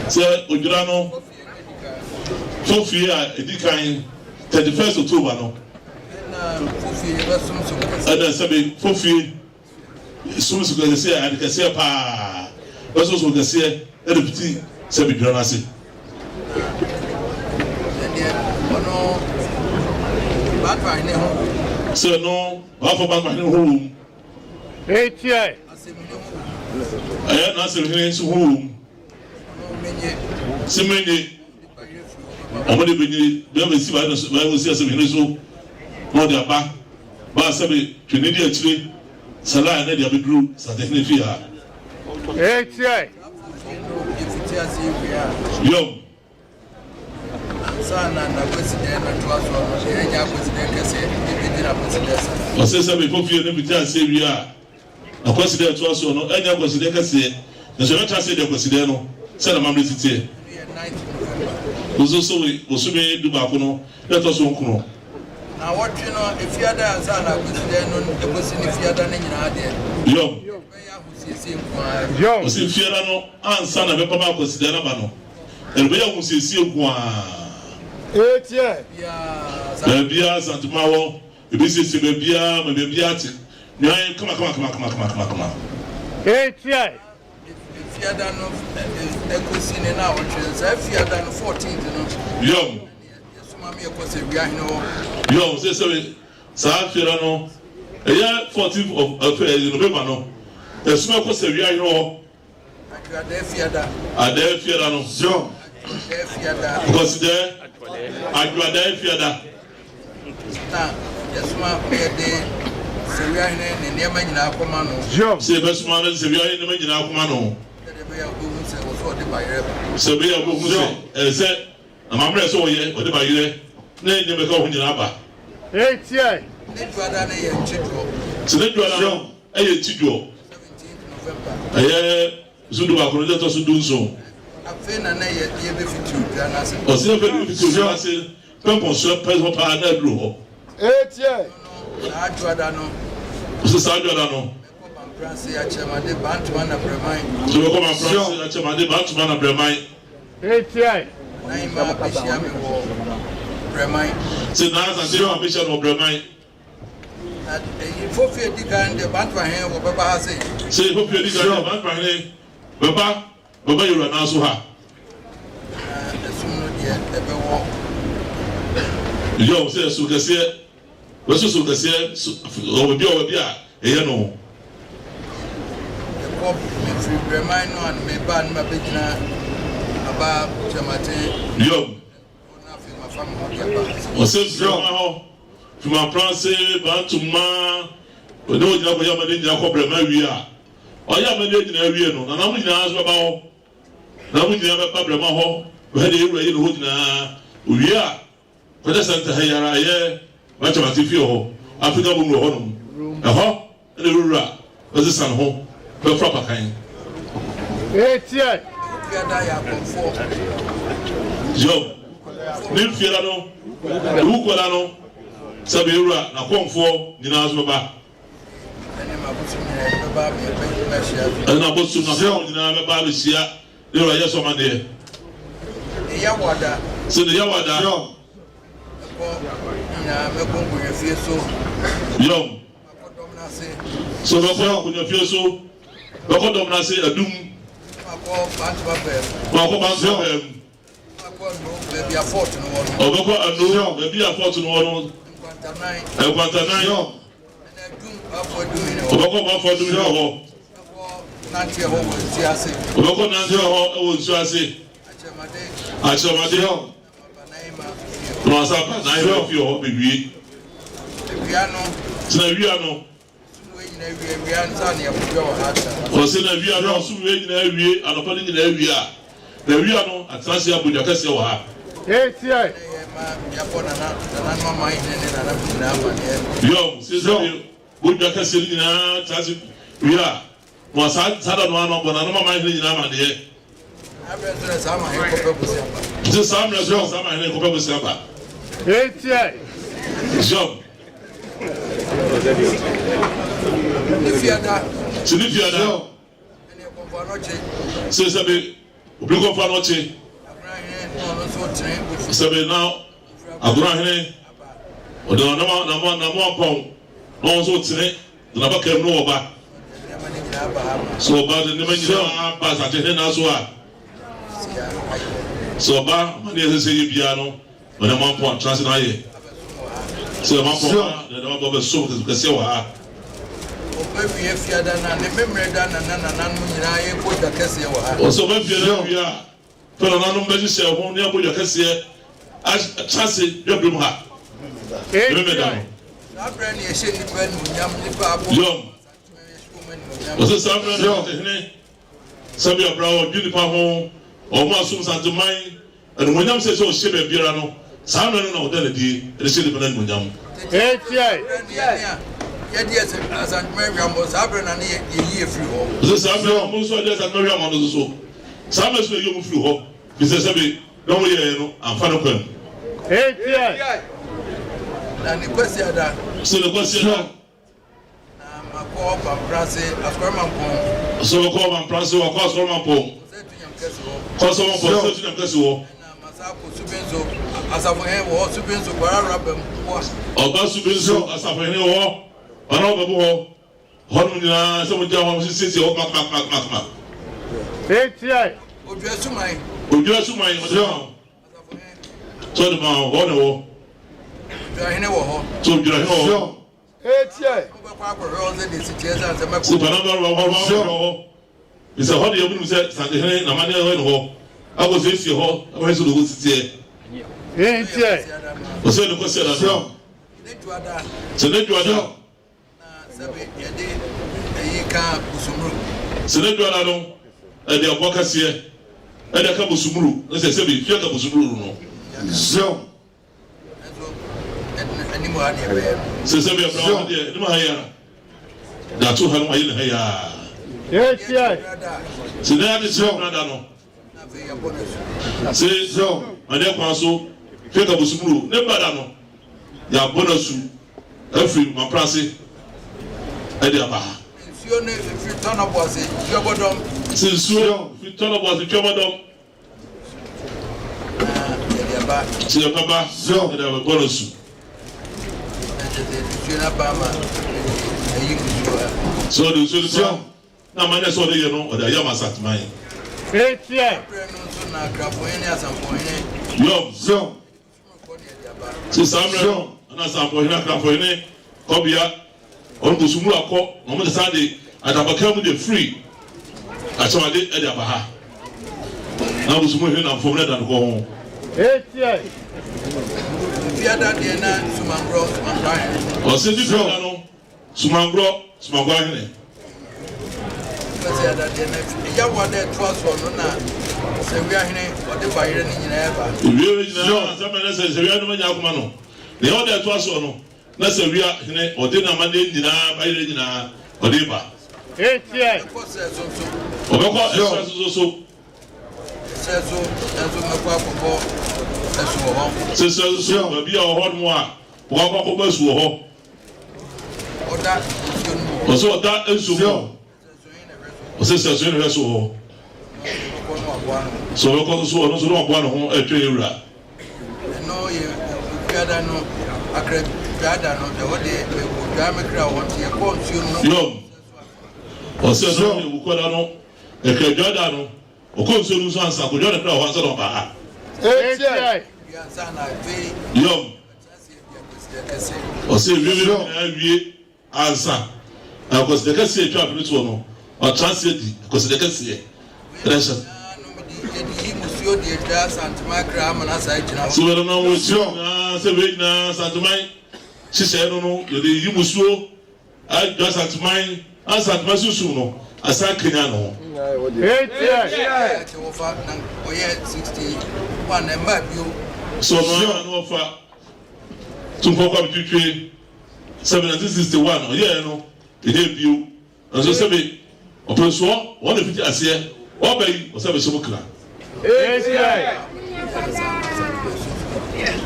Sɛ odwira no fofie a edi kan 31st October no, ɛna sɛbe fofie som so kɛseɛ, ade kɛseɛ paa bɛsom so kɛseɛ ɛde fiti sɛbe dwira no ase. Sɛ no baafo Bantwahene ho wɔ mu. Ɛyɛ n'asɛm hene nso ho wɔ mu. Sɛ menye wɔn de benye bɛ bɛsi baa no so baa wɔsi asɛm hene so na ɔde aba baa sɛ be twene di akyire sɛlaa na de abɛduru santehene fie ha. Yɔm. Ɔse sɛ mekɔ fie no mfiti aseɛ wie a, na Kwasiada a ɛtoa soɔ no ɛnyɛ Kwasiada kɛseɛ, nanso yɛbɛtra ase adi Kwasiada no sɛdeɛ amammerɛ si teɛ. Nso so bosome 11 no da ɛtɔ so nkron. Naawɔtwe no Efiada ansa na Kwasiada no ɛkɔsi ne Fiada no nyinaa deɛ. Yɔm. Ɛbɛyɛ ahosiesie nko ara. Ɔse Fiada no ansa na ɛbɛba ma Kwasiada no aba no, ɛbɛyɛ ahosiesie nko ara. Baabiara Asantuma wɔ, ɛbɛsiesie baabiara ma baabiara ate nwan kamakamakamakamakamakamakama. Fiada no ɛkɔsi ne naawɔtwe no, saa Fiada no 14th no. Yɔm. Yɛsoma me yɛkɔ Sɛwiahene hɔ. Yɔm, sɛ sɛ saa Fiada no ɛyɛ 14th of November no, yɛsoma kɔ Sɛwiahene hɔ. Adwoadaa Fiada. Adaa Fiada no. Zion. Adwoadaa Fiada. Kɔsidɛ. Adwoadaa Fiada. Na yɛsoma yɛde Sɛwiahene ne nneɛma nyinaa kɔma no. Zion. Sɛ yɛbɛsoma no Sɛwiahene nneɛma nyinaa kɔma no. Sɛdeɛ ɛbɛyɛ a ɔbɛhu sɛ wɔ sɛ ɔde bayerɛ ba. Sɛ ɛbɛyɛ a ɔbɛhu sɛ ɛsɛ sɛ amammerɛ sɛ ɔyɛ ɔde bayerɛ ne nneɛma ɛka ho nyinaa ba. Ne dwoada no yɛ nkyedoɔ. Sɛ ne dwoada no ɛyɛ nkyedoɔ. Ɛyɛ so 11 no ɛtɔ so 17. Afei na na yɛ yɛbɛfiti odwa no ase. Ɔsɛ afei na yɛbɛfiti odwa no ase pɛmpɔnsoɛ pɛ hɔ paa na aduru hɔ. Saa dwoada no. Ɔsɛ saa dwoada no. Mɛkɔ Mampranse akyerɛmade Bantoma na Brɛman. Sɛ bɛkɔ Mampranse akyerɛmade Bantoma na Brɛman. Nan ma bɛhyia me wɔ Brɛman. Sɛ na asase ma bɛhyia no wɔ Brɛman. Na eyi fofie di kan deɛ Bantuahene wɔbɛba ha sei. Sɛ fofie di kan deɛ Bantuahene bɛba bɛba Yewura nan so ha. Na ɛsom no deɛ ɛbɛwɔ. Yɔm sɛ ɛsom kɛseɛ bɛso som kɛseɛ so wɔ baabi a wɔ baabi a ɛyɛ no. Ɛkɔ mefiri Brɛman no a meba no ma bɛgyina aba Kyerɛmaten. Yɔm. Ɔsɛ Brɛman hɔ. Twumapranse, Bantuma, ɔne wɔn nyinaa kɔyɛ amanneɛ nyinaa kɔ Brɛman wie a, ɔyɛ amanneɛ nyinaa wie no, nananom nyinaa nso bɛba hɔ. Nananom nyinaa bɛba Brɛman hɔ, bɛhwɛ deɛ yɛwura yɛ ne hɔ nyinaa. Owie a, kɔgya sɛnta ha yi ara, ɛyɛ Bakyamate fie hɔ, Afrika bom wɔ hɔnom. Ɛhɔ na ewura bɛsesa ne ho bɛforo apakan. Job ne mfiada no, ne wukɔda no, sɛ ewura n'akɔmfoɔ nyinaa nso bɛba. Ɛne abosom n'akɔmfoɔ nyinaa bɛba abɛhyia ne wura yɛ so amanneɛ. Sɛ ne Yawada. Yɔm. So bɛkɔ akonnwafie so, bɛkɔ dɔm no ase adum, wakɔ Bantama pɛɛ mu. Ɔbɛkɔ Anu baabi a fort no wɔ no, Nkwantanan. Ɔbɛkɔ Bafo Adum hene hɔ. Ɔbɛkɔ nanteɛ hɔ wɔ nsuo ase. Akyerɛmade. Na wasan aba n'ahemman fie hɔ bewie. Sɛ na wia no. Ɔsɛ na wia no ɔsom wei nyinaa wie anɔpa no nyinaa wie a, na wia no atena ase abɔ dwa kɛseɛ wɔ ha. Yɔm, sɛ sɛ bɔ dwa kɛseɛ no nyinaa tena ase wie a, Na saa saa da no ara no, ɔbɔ nananom amanhene nyinaa amanneɛ. Te saa mmerɛ so na saa amanhene kɔpɛ bosea ba. Job. Sɛ ne fiada. Sɛ sɛbe obi kɔfa no ɔkye. Sɛbe na agorɔ ahene ɔde nama nama nama apɔn na wɔn nso tene de n'aba kam no ɔba. Sɛ ɔba de nneɛma nyinaa ba asante hene nan so a, sɛ ɔba ama ne ɛsɛ sɛ yɛ biara no. Ɔne ɔmampɔn atena ase na ayɛ sɛ ɔmampɔn ba na ɛde ɔmampɔn bɛsom kɛseɛ wɔ ha. Ɔbɛwie fiada na ne Memeneda na na nananom nyinaa yɛbɔ dwa kɛseɛ wɔ ha. Ɔsɛ ɔbɛfie na wie a, fɛ nananom bɛhyehyɛ ho ne abɔ dwa kɛseɛ atena ase dwaberem ha ne Memeneda no. Saa berɛ na yɛhyɛ nnipa animuonyam, nnipa abɔ. Yɔm. Ɔsɛ saa berɛ na hene sɛbi abra ɔdwe nipa ho, wɔn asom santeman Animuonyam sɛ sɛ ɔhyɛ baabiara no, saa mmerɛ no na ɔda no adi de hyɛ nnipa no animuonyam. Ɔsɛ saa mmerɛ no, wɔn nso agye Asantuma hwammɔ no nso so. Saa mmerɛ so na ɛyi wɔn firi hɔ, firi sɛ sɛbe na wɔn yɛeɛ no amfa ne kwan mu. Sɛ ne Kwasiada. Na makɔ Ɔbamprase, Asɔremampɔn. Sɛ ɔkɔ Ɔbamprase, wakɔ Asɔremampɔn. Kɔ sɛ Tunyam kɛse hɔ. Kɔ sɛ ɔmampɔn, sɛ Tunyam kɛse hɔ. Ɛna masa akɔ Subinso, Asafohene wɔ hɔ, Subinso, Kwara Rabam wɔ. Ɔba Subinso, Asafohene wɔ hɔ, Kwara Rabam hɔ, hɔnom nyinaa sɛ mogya hɔ, siesie hɔ kama kama kama kama. Etiɛ. Odwira Suman. Odwira Suman, ɔde ma wo. Sɛ ɔde ma wo, hɔ na ɛwɔ. Odwira Hene wɔ hɔ. Sɛ Odwira Hene wɔ hɔ. Sɛ panamba wɔ hɔ hɔ hɔ sɛ hɔ deɛ wonim sɛ santehene na amaneɛ wɔ ne hɔ akɔ siesie hɔ ɛwɔ sɛ ɔdɔwɔ siteɛ ɔsɛ ne kɔsɛ da no sɛ ne dwa da sɛ ne dwa da no ɛde aboa kɛseɛ ɛde aka bosomuru ne sɛ sɛbi fia ka bosomuru no. Sɛ sɛ bia bra wo deɛ anim ha yi a de ato ha no ayɛ ne ha yi a. Sɛ na ade kyerɛ bra da no. Sɛ adeɛ kwan so hwɛ ka bosomuro ne ba da no yɛabɔ no asu afiri maprase ɛde aba ha. Nsuo no firi tɔnɔbo ase twɛbɔdɔm. Sɛ nsuo firi tɔnɔbo ase twɛbɔdɔm. Sɛ yɛbɛba yɛde abɛbɔ no asu. Sɛ ɔde nsuo no ba na amanneɛ sɛ ɔde yɛ no ɔde ayɛ ama Asanteman. Yɔm. Sɛ saa mmerɛ no na Asampɔhene, Akrafohene, Kɔbea, wɔn Bosomuru akɔ na wɔn de san de adabakan mu de afiri Akyɛwade de aba ha. Na Bosomuru hene nam fam na ɛda ne kɔn ho. Ɔsɛ di fiada no Sumangrɔ, Sumangrɔ ahene. Kwasiada deɛ na Yawa dɛ ɛtoa soɔ no na Sawia hene ɔde bayerɛ no nyinaa ba. Ewie no nyinaa ansa ma na sɛ Sawia no manya akoma no, na Yawa dɛ ɛtoa soɔ no na Sawia hene ɔde n'amanneɛ nyinaa bayerɛ nyinaa ɔde ba. Ɔbɛkɔ serɛ so nso. Ɔbɛkɔ ɛserɛ so nso so. Serɛ so nso mɛkɔ akɔbɔ asu wɔ hɔ. Sɛ serɛ so so baabi a wɔ hɔ nom a wɔakɔ akɔbɔ asu wɔ hɔ. Ɔsɛ ɔda nsuo mu hɔ. Ɔsɛ sɛ sɛ hwɛ so hɔ. Sɛ ɔbɛkɔ so so ɔno nso na waboa ne ho ɛtwɛn ewura. Ɛno yɛ dwada no akra dwada no ɛhɔ deɛ ɛwɔ me kra hɔ nti yɛkɔ nsuo no. Yɔm. Ɔsɛ no yɛ wukɔda no ɛkra dwada no ɔkɔ nsuo no nso ansa akɔ dwa ne kra hɔ ansa na ɔba ha. Yɔm. Ɔsɛ ewie no nyinaa wie ansa na akwasidɛ kɛseɛ atwa afe no toɔ no, ɔtra ase adi akwasidɛ kɛseɛ. Ɛna hyɛ. Sɛ wɔde nam wɔ akyire nyinaa sɛ wei nyinaa Santeman hyehyɛɛ no no yɛde yi musuo adwa Santeman na Santeman sunsum no asan kanyan ne ho. Sɛ ɔno ara na ɔfa Tumfoɔ Kwame Twitwi sɛ 1961 ɔyɛɛ no ɛnyɛ bio nanso sɛbe ɔpɛnsoɔ wɔn na fiti aseɛ ɔba yi ɔsɛ bɛhyɛ mu kra.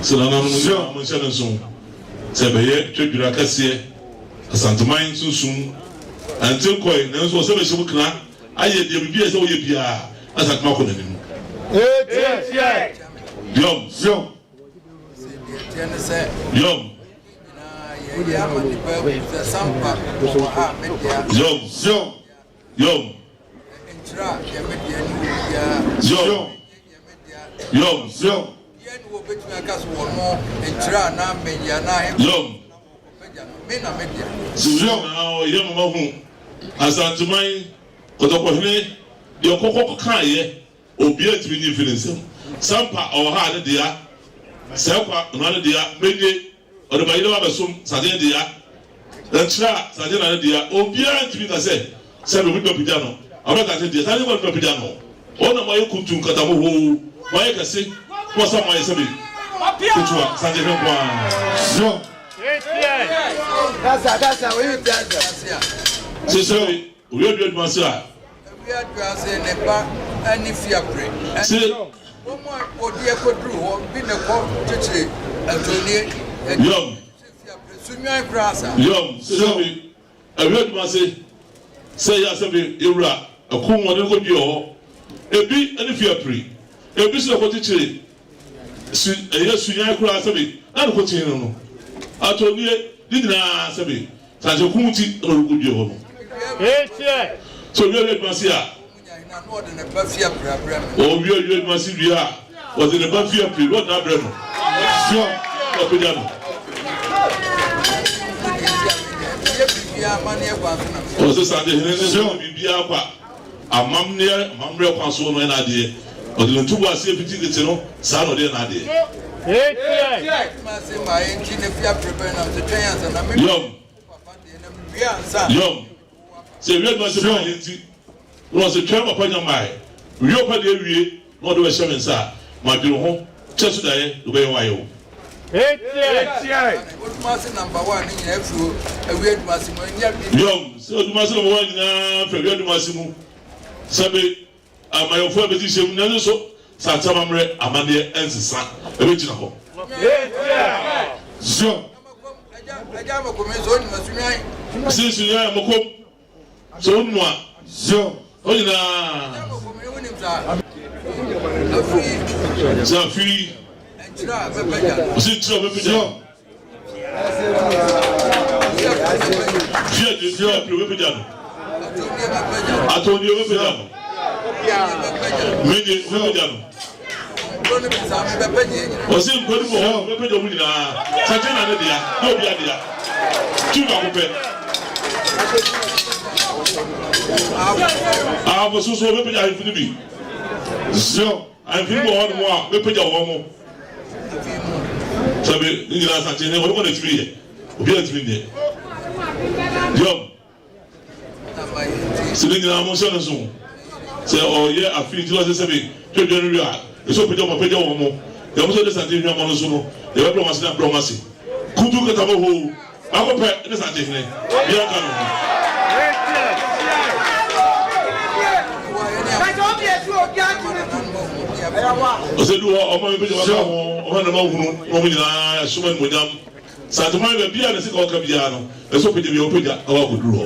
Sɛ nananom nyinaa mo nhyɛ no nso sɛ ɛbɛyɛ twadwira kɛseɛ Asanteman sunsum. Ɛnte nkɔe, nanso ɔsɛ bɛhyɛ mu kena ayɛ deɛ biribi a ɛsɛ wɔyɛ biara na Asantuma akɔ n'anim. Yɔm. Yɔm. Yɔm. Yɔm. Yɔm. Yɔm. Yɔm. Sɛ na ɔyɛ mama hu Asanteman Kɔtɔkɔhene deɛ ɔkɔkɔ kaeɛ obiara ntumi nyi mfi ne nsam. Sampa ɔwɔ ha a ne dea, Sɛkwa ɔno ne dea, Menye ɔde ba yerɛw abɛsom Saden dea, Nkyerɛ a Saden na ne dea, obiara ntumi nka sɛ sɛbe obi bɛpagya no aba Saden dea, Saden kɔ no bɛpagya no. Wɔn na moayɛ kuntu nkatabohoo, moayɛ kɛse, na wɔsan moayɛ sɛbe ketewa, Saden hwɛ nko ara. Sɛ sɛbe Owia dua adwuma ase a. Owia dua ase ne ba ne fiapre. Se. Wɔn a wɔde akɔduru hɔ bi na ɛkɔ kyekyere atonie. Yɔm. Fiapre sunwan koraa saa. Yɔm se sɛbe awia adwuma ase sɛ yɛ a sɛbe yɛwura ɛko wɔde no kɔdua hɔ. Ebi ne fiapre. Ebi nso na ɛkɔ kyekyere su ɛyɛ sunwan koraa sɛbe na ne kɔkyen no no. Atonie ne nyinaa sɛbe. Sɛ kum nti na ɔrekɔdua hɔ no. Sɛ owia wie adwuma ase a. Owia wie adwuma ase wie a, ɔde ne ba fie apue na ɔde no abrɛ no. Na ɔpagya no. Ɔsɛ Santehene ne sɛ biribiara kwa. Amammerɛ amammerɛ kwan so no yɛ n'adeɛ. Ɔde ne ntoboaseɛ fiti tete no, saa na ɔde yɛ n'adeɛ. Yɔm, yɔm, sɛ ewia adwuma sɛ maa yɛ nti, na ɔsɛ twɛn papa nya mae, wie ɔpa deɛ wie, na ɔde bɛhyɛ me nsa a, madwene ho, kyɛ so daeɛ, de wobɛyɛ wayɛ o. Yɔm, sɛ odumase number one nyinaa firi awia dumase mu, sɛbe amayɔfoɔ a bɛsi hyɛ mu, nanso so sante amammerɛ amanneɛ ɛnsesa, ɛbɛgyina hɔ. Sɛ sunyani mokom. Sɛ wo nua hɔ nyinaa. Sɛ afei ɔsi nkyerɛ ɔbɛpagya no. Fie de fie apiri ɔbɛpagya no. Atɔnni ɔbɛpagya no. Menye ɔbɛpagya no. Ɔse nkwa no mu wɔ hɔ ɔbɛpagya ɔmo nyinaa Satan na ne dea na obia dea Tumi baako pɛ Ahafo so so ɔbɛpagya ahemfo no bi Ahemfo no bi wɔ hɔ nom a ɔbɛpagya wɔn mo Sɛbe ne nyinaa Satan ne ɔno kɔ na ɛtumi yɛ Obia ntumi nyɛ Yɔm. Sɛ ne nyinaa mo nhyɛ no nso sɛ ɔyɛ afe nti ɔsɛ sɛ me twa dwa no wie a ɛsɛ ɔpagya wɔn apagya wɔn mo deɛ mo sɛ ɔde sante hwamɔ no so no deɛ bɛbrɛ wɔn ase na brɛ wɔn ase kutu kata mo hoo baako pɛ ne sante hene bia nka no ho. Ɔsɛ du hɔ ɔma me pagya wɔn aka ho ɔma na ma hunu na wɔn nyinaa yɛasom animonyam. Santeman baabi a ne sika ɔka biara no, ɛsɛ ɔpagya bi a ɔpagya na wakɔduru hɔ.